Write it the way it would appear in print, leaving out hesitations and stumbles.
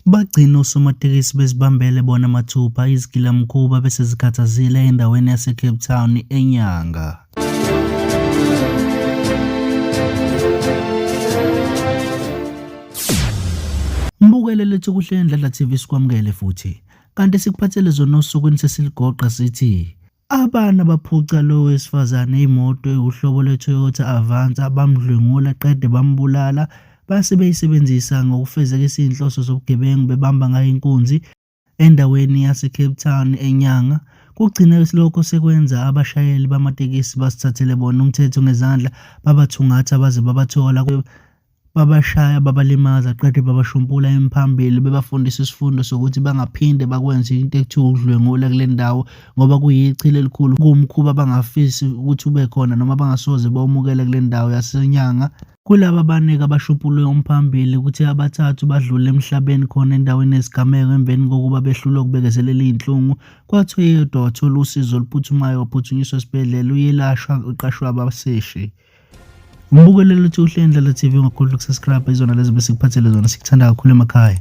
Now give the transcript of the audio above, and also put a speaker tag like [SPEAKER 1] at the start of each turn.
[SPEAKER 1] Bagcina osomatekisi bezibambele bona mathupha izigilamkhuba bese zikhathazile endaweni yaseCape Town eNyanga. Mbukele lethu kuhle Ndladla TV sikwamukele futhi. Kanti sikuphathele zona osukwini sesiligoqa sithi Abana baphuca lo wesifazane imoto ewuhlobo lweToyota Avanza bamdlwengula qede bambulala base beyisebenzisa ngokufezekisa izinhloso zobugebengu bebamba ngayo inkunzi endaweni yaseCape Town eNyanga. Kugcine lokho sekwenza abashayeli bamatekisi basithathele bona umthetho ngezandla babathungatha baze babathola. Babashaya babalimaza qede babashumpula emphambili bebafundisa isifundo sokuthi bangaphinde bakwenze into ekuthiwa ukudlwengula kule ndawo ngoba kuyichilo elikhulu, kuwumkhuba abangafisi ukuthi ube khona noma abangasoze bawumukele kule ndawo yaseNyanga. Kulaba abane-ke abashumpulwe umphambili kuthe abathathu badlule emhlabeni khona endaweni yesigameko emveni kokuba behlulwe ukubekezelela iy'nhlungu, kwathi oyedwa wathola usizo oluphuthumayo waphuthunyiswa esibhedlela uyelashwa uqashwe abaseshi. Umbukele lethu uhle Ndlela TV ungakhohlwa ukusubscribe izona lezi besikuphathele zona sikuthanda kakhulu emakhaya.